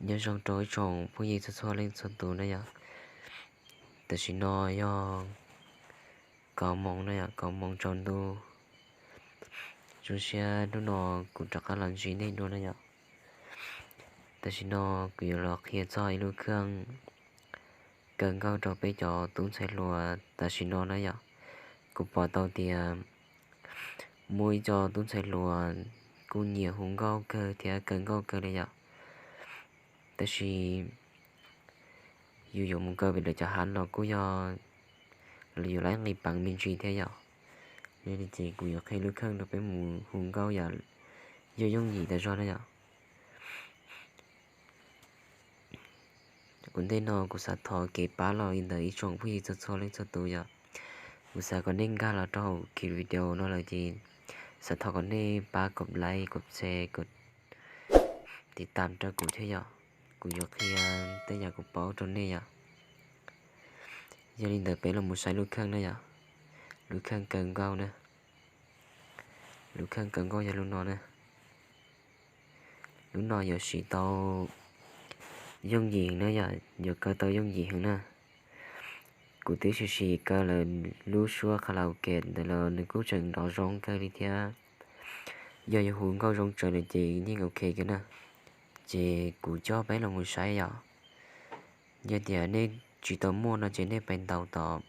Nyob zoo rau ib tsoom phooj ywg txhua txhua leej txhua tus na yom. Tam sim no yog kaum moos na yom, kaum moos tsaus ntuj. Zoo siab hnub no kuv rov qab los ntsib nej dua na yom. Tam sim no kuv yuav los qhia txog ib lub kheej kaw nkauj rau peb cov tub ntxhais hluas tam sim no na yom. Kuv pom tau tias muaj ib co tub ntxhais hluas kuj nyiam hu nkauj kawg thiab kaw nkauj kawg li yom. Tab sis yus yuav mus kaw pem lawv cov hav los kuj yog yus laib nqis peev me ntsis thiab yom. Yog li ces kuv yuav qhia lub kheej rau peb mus hu nkauj yom, yog yooj yim tas zog na yom. Ua ntej no kuv xav thov kev pab los li ntawm ib tsoom phooj ywg txhua txhua leej txhua tus yom. Kuv xav kom nej nkag los rau hauv video no lawm ces xav thov kom nej pab kom like, kom share, kom tiv tam rau kuv thiab yom. Kuv yuav qhia tej yam kuv paub rau nej yom. Yog li ntawd peb los mus saib lub kheej na yom. Lub kheej kaw nkauj na. Lub kheej kaw nkauj yog lub no na. Lub no yuav siv tau yooj yim heev na yom, yuav kaw tau yooj yim heev na. Kuv twb sim sim kaw lawm lub suab karaoke ntawd los nws kuj tseem nrov zoo kawg li thiab. Yog yuav hu nkauj zoo tsawv lawm ces yeej ok kawg na. Ces kuv coj peb los mus saib yom. Yog tias nej tsis tau muaj no ces nej pais ntaus tom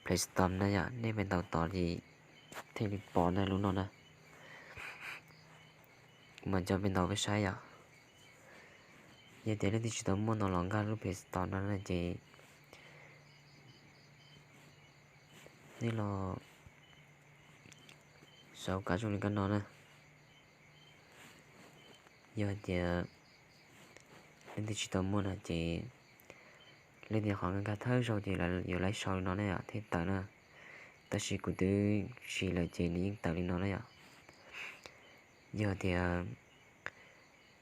Play Store na yom, nej pais ntaus tod ces thiaj li pom na lub no na. Mas coj peb ntaus peb saib yom. Yog tias leej twg tsis tau muaj no los nkag lub Play Store no na ces nej los sau kab zoo li kab no na. Yog tias leej twg tsis tau muaj no ces leej twg qhov nkag nkag thawj zaug ces yuav laib sau li no na yom thiaj tawm na. Tab sis kuv twb siv lawm ces nws yeej tawm li no na yom. Yog tias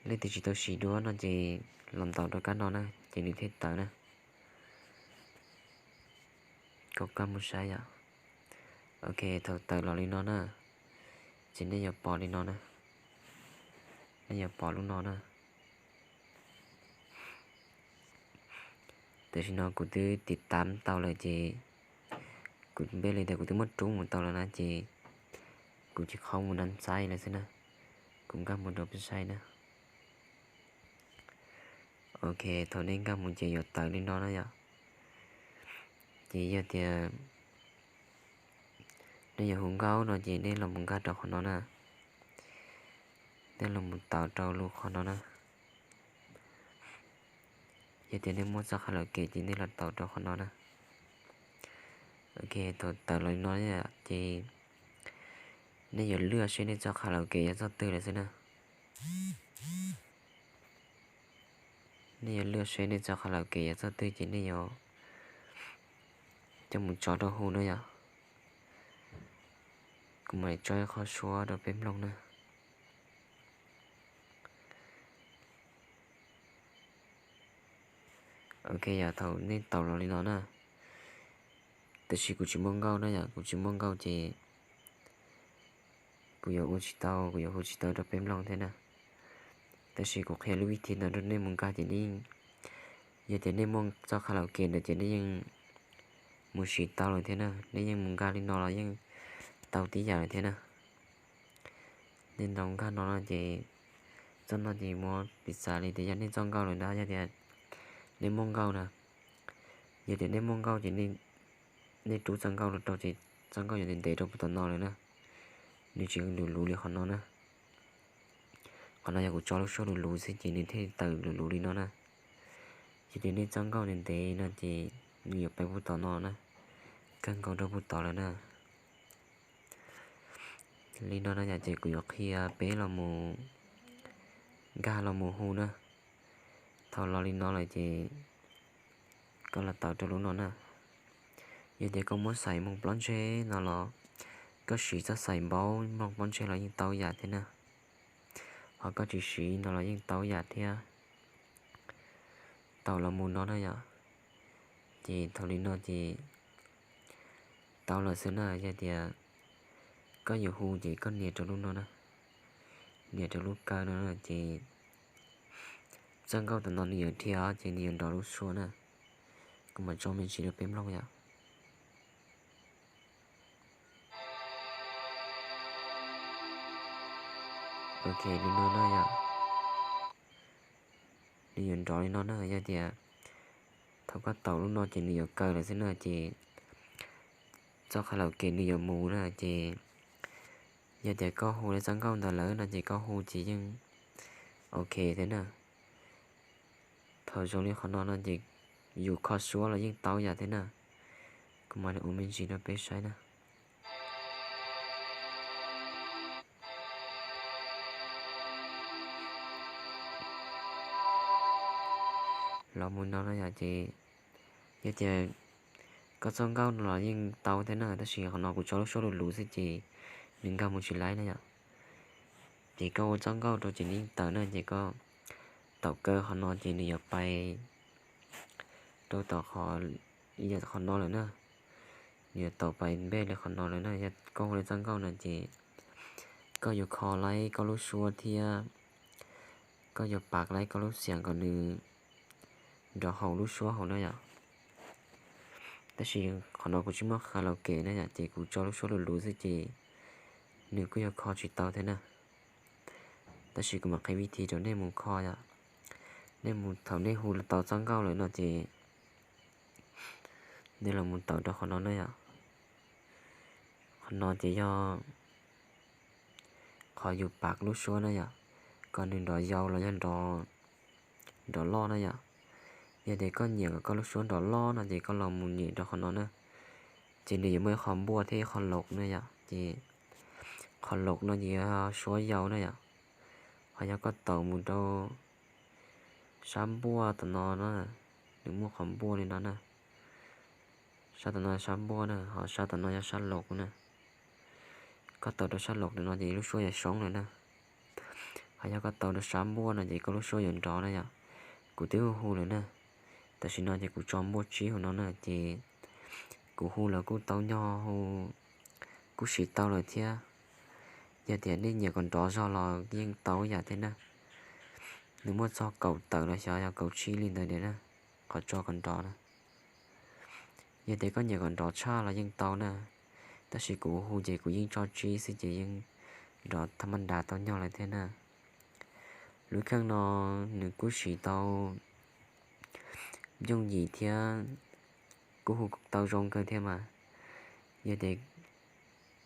leej twg tsis tau siv dua no ces los ntaus rau kab no na ces nws thiaj tawm na. Kaum kab mus saib yom. Ok, thaum tawm los li no na, ces nej yuav pom li no na. Nej yuav pom lub no na. Tam sim no kuv twb tiv tam tau lawm ces kuv npe li tias kuv twb muab rub mus tau lawm na ces kuv tsis qhov mus na xaib lawm xwb na. Kuv nkag mus rau peb saib na. Ok, thaum nej nkag mus ces yuav tawm li no na yom. Ces yog tias nej yuav hu nkauj no ces nej los mus nkag rau qhov no na. Nej los mus taus rau lub qhov no na. Yog tias nej muaj txoj kha laus kem ces nej los taus rau qhov no na. Ok, thaum tawm los li no ces nej yuav lwaj seb nej txoj kha laus kem yog txoj twg lawm xwb na. Nej yuav lwaj seb nej txoj kha laus kem yog txoj twg ces nej yuav coj mus tso rau hu na yom. Kuv mam li tso ib qho suab rau peb mloog na. Ok, yog thaum nej taus los li no na, tab sis kuv tsis muaj nkauj na yom, kuv tsis muaj nkauj ces kuv yuav ua tsis tau, kuv yuav hu tsis tau rau peb mloog thiab na. Tab sis kuv qhia lub vib thib ntawd rau nej mus nkag ces nej, yog tias nej muaj txoj kha laus kem ntawd ces nej yeej mus siv tau lawm thiab na, nej yeej mus nkag li no los yeej tau tib yam lawm thiab na. Nej ntaus nkag no no ces txoj no ces muab piv txwv li tias yog nej txoj nkauj lawm ntag, yog tias nej muaj nkauj na. Yog tias nej muaj nkauj ces nej rub txoj nkauj los rau ces txoj nkauj yuav ntev ntev rau puag tom no lawm na. Nws tsis luv luv li qhov no na. Qhov no yog kuv tso lub suab luv luv xwb ces nws thiaj tawm luv luv li no na. Yog tias nej txoj nkauj ntev ntev no ces nws yuav pais puag tom no na, kawg nkaus rau puag tod lawm na. Li no na yom, ces kuv yuav qhia peb los mus nkag los mus hu na. Thaum los li no lawm ces koj los taus rau lub no na. Yog tias koj muab xaim moog plaub ntseg no los koj siv txoj xaim npaub moog plaub ntseg los yeej tau yam thiab na. Ho koj tsis siv no los yeej tau yam thiab. Tau los mus no na yom. Ces thaum li no ces tau lawm xwb na, yog tias koj yuav hu ces koj nias rau lub no na, nias rau lub kaw no na ces Txoj nkauj tam no nws yuav dhia ces nws yuav nrov lub suab na. Kuv mam tso me ntsis rau peb mloog yom. Ok, li no na yom. Nws yuav nrov li no na, yog tias thaum koj taus lub no ces nws yuav kaw lawm xwb na, ces txoj kha laus kes nws yuav mus na, ces yog tias koj hu txoj nkauj ntawd lawm no ces koj hu ces yeej ok thiab na. Thaum zoo li qhov no no ces yus kho suab los yeej tau yam thiab na. Kuv mam li ua me ntsis rau peb saib na. Los mus no no yom, ces yog tias koj txoj nkauj no los yeej tau thiab na, tab sis qhov no kuv tso lub suab luv luv xwb ces nws nkag mus tsis laib na yom. Ces koj ua txoj nkauj rau ces nws yeej tawm na, ces koj taus kaw qhov no ces nws yuav pais rau tom qhov, yam qhov no lawm na. Nws yuav tau pais npej li qhov no lawm na. Yog koj hu li txoj nkauj no ces koj yuav kho laib koj lub suab thiab koj yuav pav laib koj lub xiam kom nws nrov haum lub suab hauv na yom. Tab sis qhov no kuv tsis muaj kha laus kes na yom, ces kuv tso lub suab luv luv xwb ces nws kuj yuav kho tsis tau thiab na. Tab sis kuv mam qhia vib thib rau nej mus kho yom. Nej mus thaum nej hu tau txoj nkauj lawm no ces nej los mus taus rau qhov no na yom. Qhov no ces yog qhov yus pav lub suab na yom, kom nws nrov yau los yog nrov loj na yom. Yog tias koj nyiam kom koj lub suab nrov loj no ces koj los mus nyem rau qhov no na. Ces nws yuav muaj ib qho npuaj thiab ib qho laus na yom, ces qhov laus no ces yog suab yau na yom. Ho yog koj taus mus rau sab npuaj tam no na, nws muaj qhov npuaj li no na. Sab tam no sab npuaj na, ho sab tam no yog sab laus na. Koj taus rau sab laus tam no ces lub suab yuav soob lawm na. Ho yog koj taus rau sab npuaj no ces koj lub suab yuav nrov na yom. Kuv twb hu hu lawm na, tam sim no ces kuv tso npuaj tsib hauv no na ces kuv hu los kuj tau nyog hu, kuj siv tau lawm thiab. Yog tias nej nyiam kom nrov zog los yeej tau ib yam thiab na. Nws muaj txog kaum tawm los xyov yog kaum tsib li ntawd na, qhov tso kom nrov na. Yog tias koj nyiam kom nrov tshaj los yeej tau na, tab sis kuv hu ces kuv yeej tso tsib xwb ces yeej nrov thaj maj nras tau nyog lawm thiab na. Lub kheej no nws kuj siv tau yooj yim thiab kuj hu tau zoo kawg thiab mas. Yog tias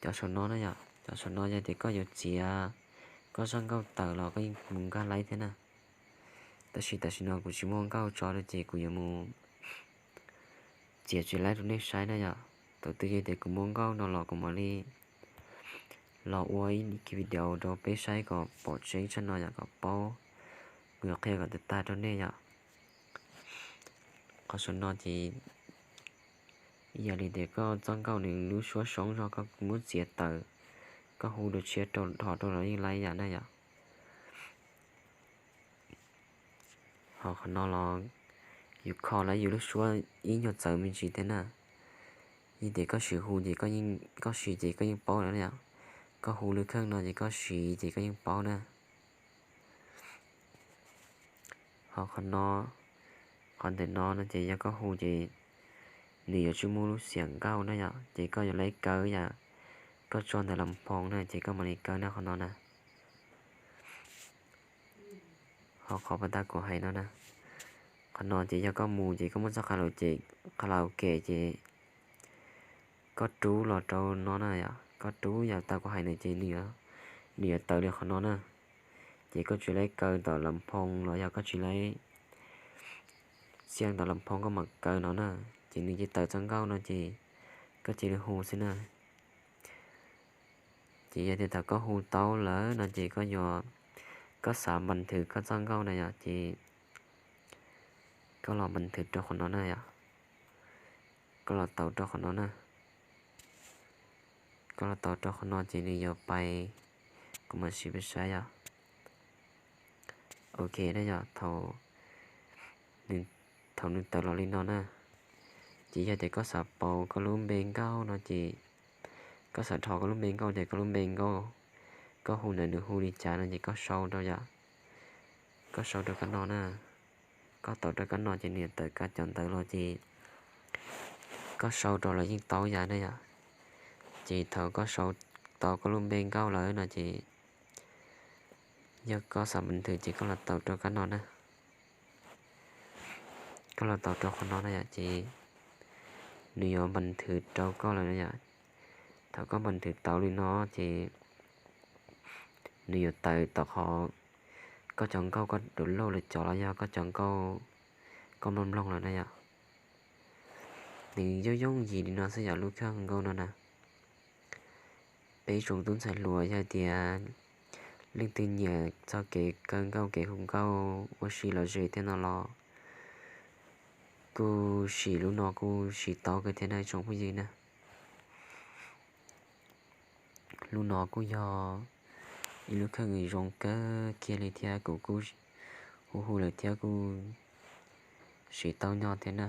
cov saum no na yom, cov saum no yog tias koj yuav txiav koj zaj nkauj tawm los koj yeej mus nkag laib thiab na. Tab sis tam sim no kuv tsis muaj nkauj tso rau ces kuv yuav mus txiav tsis laib rau nej saib na yom. Thaum twg yog tias kuv muaj nkauj no los kuv mam li los ua ib video rau peb saib kom pom tseeb tshaj no yom, kom paub, kuv yuav qhia kom tag tag rau nej yom. Qhov saum no ces ib yam li tias koj txoj nkauj nws lub suab soob zog koj muab txiav tawm, koj hu dua tshiab rau dhos rau los yeej laib yam na yom. Ho qhov no los yus kho lawm yus lub suab ib nyuag txawv me ntsis thiab na. Yog tias koj sim hu ces koj yeej, koj sim ces koj yeej paub lawm na yom. Koj hu lub kheej no ces koj sim ces koj yeej paub na. Ho qhov no, qhov ntawm no no ces yog koj hu ces nws yuav tsis muaj lub xiam nkauj na yom, ces koj yuav laib kaw yam koj tso ntawm las phoo na ces koj mam li kaw na qhov no na. Ho qhov pas tag kuv hais no na, qhov no ces yog koj mus ces koj muab txoj kha laus ces, kha laus kes ces koj rub los rau no na yom, koj rub yam tau kuv hais no ces nws yuav tawm li qhov no na. Ces koj tsis laib kaw tom las phoo los yog koj tsis laib xiaj tom las phoo koj mam kaw no na, ces nws cia li tawm txoj nkauj no ces koj cia li hu xwb na. Ces yog tias thaum koj hu tau lawm no ces koj yuav, koj xav npas thwv koj txoj nkauj na yom, ces koj los npas thwv rau qhov no na yom. Koj los tau rau qhov no na. Koj los tau rau qhov no ces nws yuav pais, kuv mam sim peb saib yom. Ok na yom, thaum nws tawm los li no na, ces yog tias koj xav pauv koj lub npe nkauj no ces, koj xav dhos koj lub npe nkauj ces koj lub npe nkauj, koj hu ntawm nws hu li cas no ces koj sau rau yom. Koj sau rau koj no na. koj tau rau kab no ces nws yuav tawm kab cov ntawv los ces koj sau rau los yeej tau yam na yom. Ces thaum koj sau tau koj lub npe nkauj lawm no ces yog koj xav npas thwv ces koj los tau rau kab no na. Koj los tau rau qhov no na yom, ces nws yuav npas thwv rau koj lawm na yom. Thaum koj npas thwv tau li no ces nws yuav tawm tom qhov koj cov nkauj koj download lawm cov los yog koj cov nkauj koj mloog mloog lawm na yom. Nws yooj yooj yim li no xwb yom, lub khawb nkauj no na. Peb tsoom tub ntxhais hluas yog tias leej twg nyiam txog kev kaw nkauj kev hu nkauj ua si los ze thiab no los kuj sim lub no kuj sim tau kawg thiab na tsoom phooj ywg na. Lub no kuj yog ib lub khawb zoo kawg kiag li thiab kuv kuj hu hu lawm thiab kuj sim tau nyob thiab na.